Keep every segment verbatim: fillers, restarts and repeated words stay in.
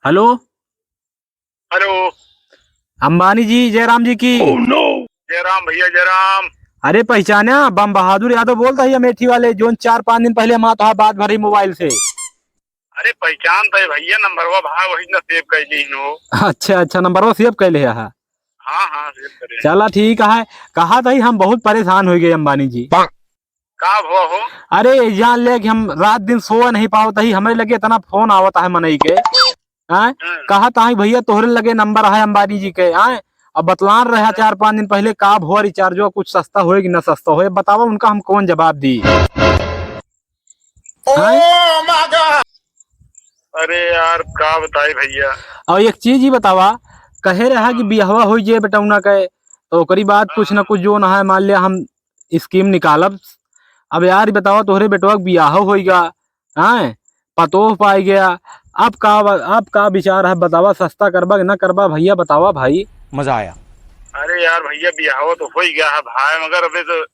हेलो। हेलो। अंबानी जी, जयराम जी की। जयराम भइया, जयराम। अरे, पहिचान्या? बम बहादुर यादव बोलत ही, अमेठी वाले, जौन चार पाँच दिन पहिले हमार तोहार बात भरी मोबाइल से। अरे, पहिचानत ही भइया, नंबरवा भा वही ना save कइ लिहिन हो। अच्छा, अच्छा, नंबरवा save कइ लिहे हा। हाँ, हाँ, save करे। चला, ठीक है। कहत ही, हम बहुत परेशान होइ गए अंबानी जी। का भवा हो? अरे, जान ले कि हम रात दिन सोवा नहीं पावत ही, हमरे लगे इतना फोन आवत है मनई के। आय? हाँ। कहत ही, "भइया, तोहरे लगे नंबर है अंबानी जी के।" आय? अब बतलान रहा चार पाँच दिन पहिले, का भवा, रिचार्जवा कुछ सस्ता होए कि ना सस्ता होए, बतावा, उनका हम कौन जवाब दी? आय? अरे यार, का बताई भइया। और एक चीज ही बतावा, कहे रहा कि बियाहवा होइ जाए बेटौना के, तो ओकरी बाद कुछ ना कुछ जौन है, मान लिया हम scheme निकालब। अब यार, ई बतावा, तोहरे बेटवा के बियाह होइगा, हैं? पतोह पाइ गया, अब का, अब का विचार है, बतावा, सस्ता करबा कि ना करबा भइया, बतावा भाई। मजा आया। अरे यार भइया, बियाह तो होइ गया है भाई, मगर अबे तो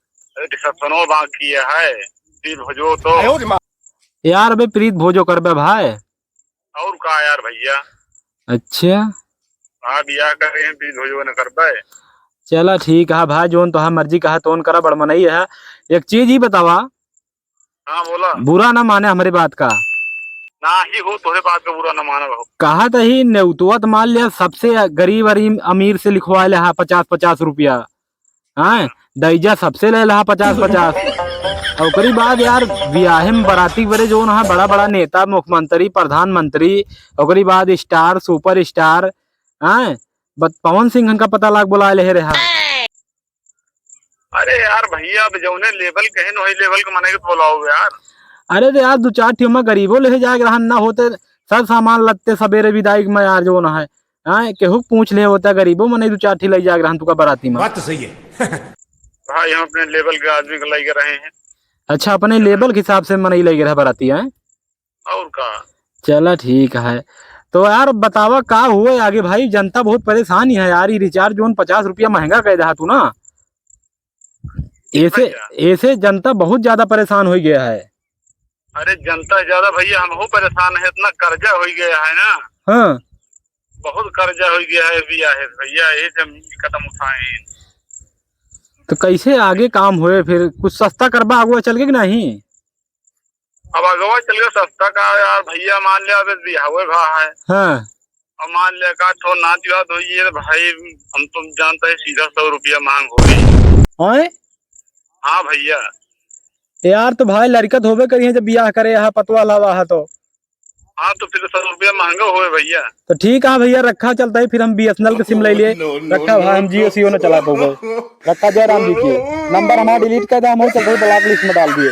receptionो बाकी है, प्रीत भोजो तो। आयो रे माँ। यार, अबे प्रीत भोजो करबे भाई। और का यार भइया। अच्छा। हाँ, बियाह करे हैं, प्रीत भोजो न करबे। चला ठीक है भाई, जौन तोहार मर्जी कहा तौन करा, बड़ मनई है। एक चीज ही बतावा, हाँ, बोला। बुरा ना माने हमरे बात का। नाही हो, तोहरे बात का बुरा ना मानब हो। कहत ही नेउतवा त मान लिया, सबसे गरीब अरीम-, अमीर से लिखवाए ले हा पचास पचास रुपया। हाँ, दइजा सबसे ले ले हा पचास पचास। और ओकरी बाद यार, बियाहे में बराती बरे जौन हा बड़ा बड़ा नेता, मुख्यमंत्री, प्रधानमंत्री, ओकरी बाद star, super star, हाँ, बत-, पवन सिंह का पता लाग बोलाए ले रहा। अरे यार भइया, अब जौने level कहे न, वही level के मनई के बोलाओ यार। अरे तो यार, दू चार ठे में गरीबो ले जाए रहन, ना होते सब सामान लत्ते सबेरे विदाई में यार जौन है, हाँ, केहू के पूछ ले होता, गरीबो मनई दू चार ठे ले जाए रहन तुका बराती में। बात तो सही है। भाई, हम अपने level के आदमी को लेके रहे हैं। अच्छा, अपने level के हिसाब से मनई लेके रहे बराती, हैं? और का? चला ठीक है। तो यार बतावा का हुए आगे भाई, जनता बहुत परेशान ही है यार, ई recharge जौन पचास रुपया महंगा कह दहा तू ना, ऐसे, भैया। ऐसे जनता बहुत ज्यादा परेशान होइ गया है। अरे जनता ज्यादा भइया, हमहू परेशान है, इतना कर्जा होइ गया है ना। हाँ। बहुत कर्जा होइ गया है, बियाहे से भइया, यही से हम कदम उठाए हैं। तो कैसे आगे काम होए फिर, कुछ सस्ता करबा अगुआ चल के कि नहीं? अब अगवा चल के सस्ता का यार भइया, मान लिया अबे बियाहवे भा है। हाँ। अब मान लिया का ठो नाच वाच होइए तो भाई, हम तो जानता है सीधा सौ रुपया मांग होई। हैं? हाँ भइया। यार तो भाई लड़िका तो होबे करी है जब बियाह करे यहाँ पतवा लावा है तो। हाँ तो फिर सौ रुपया महंगा होए भइया। तो ठीक है भइया, रखा चलता है, फिर हम BSNL के SIM ले लिए। No, no, रखा भाई, हम no, Jio no। Sio न चला पाऊंगा। रखा जय राम जी की। नंबर हमारा delete कर दे, हम चल रहे block list में डाल दिए।